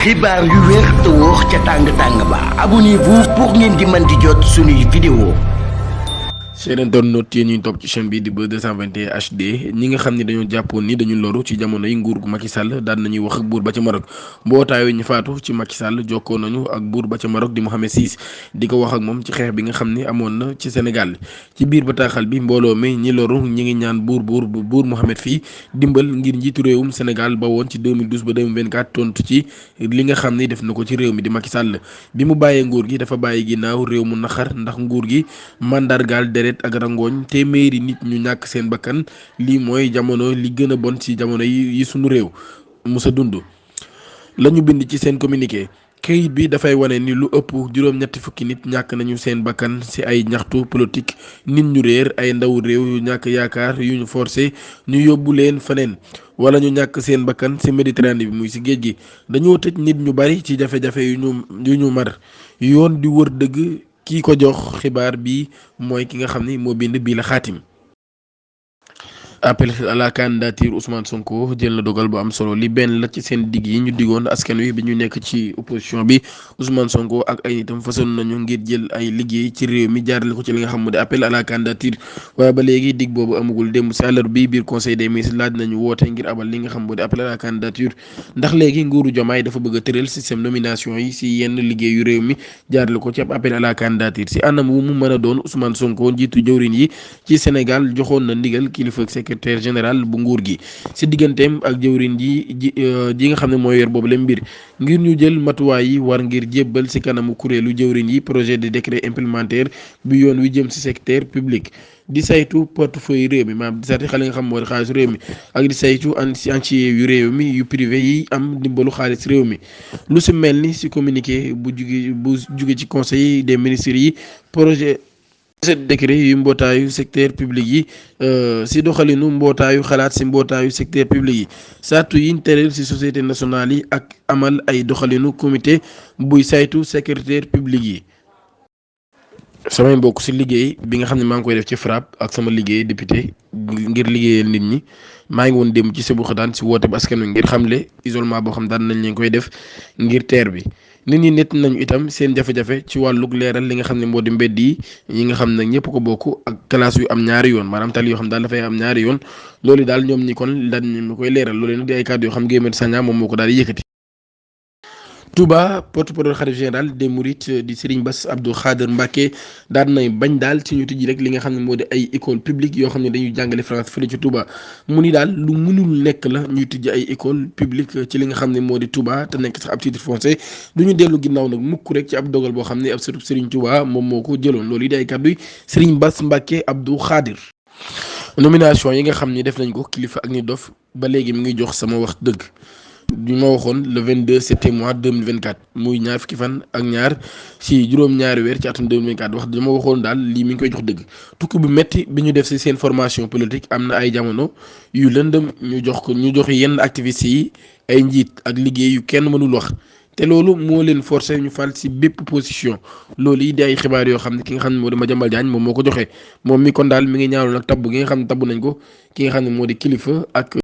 xibaar yu wér te wóor ca tàng ba abonnez-vous pour ngeen di mën di jot suñuy vidéo. chers internautes yi ñuy topp ci chaîne bi di Buzz 221 HD ñi nga xam ne dañoo jàppoon ni dañu loru ci jamono yi nguur gu Macky Sall daan nañuy wax ak buur ba ca Maroc mbootaayu ñu faatu ci Macky Sall jokkoo nañu ak buur ba ca Maroc di Mohamed VI di ko wax ak moom ci xeex bi nga xam ne amoon na ci Sénégal ci biir bataaxal bi mbooloo mi ñi loru ñi ngi ñaan buur Mohamed fii dimbal ngir njiitu réewum Sénégal ba woon ci 2012 ba 2024 tontu ci li nga xam ne def na ko ci réew mi di Macky Sall bi mu bàyyee nguur gi dafa bàyyi ginnaaw réew mu naxar ndax nguur gi mandargaal deret ak rangooñ téeméeri nit ñu ñàkk seen bakkan lii mooy jamono li gën a bon ci jamono yi sunu réew musa dund la ñu bind ci seen communiqué kayit bi dafay wane ni lu ëpp juróom-ñetti fukki nit ñàkk nañu seen bakkan ci ay ñaxtu politique nit ñu réer ay ndaw réew yu ñàkk yaakaar yu ñu forcé ñu yóbbu leen feneen wala ñu ñàkk seen bakkan ci Méditerranée bi muy ci géej gi dañoo tëj nit ñu bari ci jafe-jafe yu ñu mar yoon di wër dëgg kii ko jox xibaar bi mooy ki nga xam ni moo bind bii la xaatim appel à la candidature Ousmane Sonko jël na dogal bu am solo li benn la ci seen digg yi ñu diggoon askan wi bi ñu nekk ci opposition bi Ousmane Sonko ak ay nitam fasoon nañu ngir jël ay liggéey ci réew mi jaarale ko ci li nga xam ne appel à la candidature waaye ba léegi digg boobu amagul démb si àllarba bi biir conseil des ministres laaj nañu woote ngir abal li nga xam ne appel à la candidature ndax léegi nguuru Diomaye dafa bëgg a tëral système nomination yi si yenn liggéey yu réew mi jaarale ko ci ab appel à la candidature si anam wu mu mën a doon Ousmane Sonko njiitu jëwriñ yi ci Sénégal joxoon na ndigal kilifa secrétaire général bu nguur gi ci digganteem ak jëwriñ ji nga xam ne mooy yor boobu la mbir ngir ñu jël matuwaay yi war ngir jébbal ci kanamu kuréelu jëwriñ yi projet de décret implémentaire bi yoon wi jëm ci secteur public di saytu portefeuille réew mi maanaam di saytu xale nga xam moo di xaalis réew mi ak di saytu entier yu réew mi yu privé yi am dimbalu xaalis réew mi lu ci mel ni ci communiqué bu jóge ci conseil des ministres yi projet décret yu mbootaayu secteur public yi ci doxalinu mbootaayu xalaat ci mbootaayu secteur public yi sartu yiñ tëral ci société nationale yi ak amal ay doxalinu comité buy saytu secrétaire public yi samay mbokk ci liggéey bi nga xam ne maa ngi koy def ci FRAPP ak sama liggéey député ngir liggéeyal nit ñi maa ngi woon dem ci Sébikotane ci woote bi askan wi ngir xamle isolement boo xam daan nañ leen koy def ngir teer bi nit ñi nett nañu itam seen jafe-jafe ci wàllug leeral li nga xam ne moo di mbedd yi nga xam ne ñëpp ko bokk ak classe yu am ñaari yoon maanaam tali yoo xam daal dafay am ñaari yoon loolu daal ñoom ñi kon daan ñu koy leeral loolu nag di ay kàddu yoo xam Guy Marius Sagna moom moo ko daal di yëkkati. Touba porte-parole xalif général des Mourides di Serigne Bass Abdou Khader Mbacké daan nay bañ daal ci ñu tijji rek li nga xam ne moo di ay école publique yoo xam ne dañuy jàngale France fële ci Touba mu ni daal lu mënul nekk la ñuy tijji ay école publique ci li nga xam ne moo di Touba te nekk sax ab titre foncier du ñu dellu ginnaaw nag mukk rek ci ab dogal boo xam ne ab sëriñ Serigne Touba moom moo ko jëloon loolu yi di ay kàddu Serigne Bass Mbacké Abdou Khader nomination yi nga xam ni def nañ ko kilifa ak ni dof ba léegi mi ngi jox sama wax dëgg bi ma waxoon le 22 septembre 2024 muy ñaar fukki fan ak ñaar ci juróom-ñaari weer ci atum 2024 wax dama waxoon daal lii mi ngi koy jox dëgg tukki bu metti bi ñu def ci seen formation politique am na ay jamono yu lëndëm ñu jox yenn activistes yi ay njiit ak liggéey yu kenn mënul wax te loolu moo leen forcé ñu fal ci bépp position loolu yi di ay xibaar yoo xam ne ki nga xam ne moo di Madiambal Diagne moom moo ko joxe moom mi kon daal mi ngi ñaawlu nag tabb gi nga xam ne tabb nañ ko ki nga xam ne moo di kilifa ak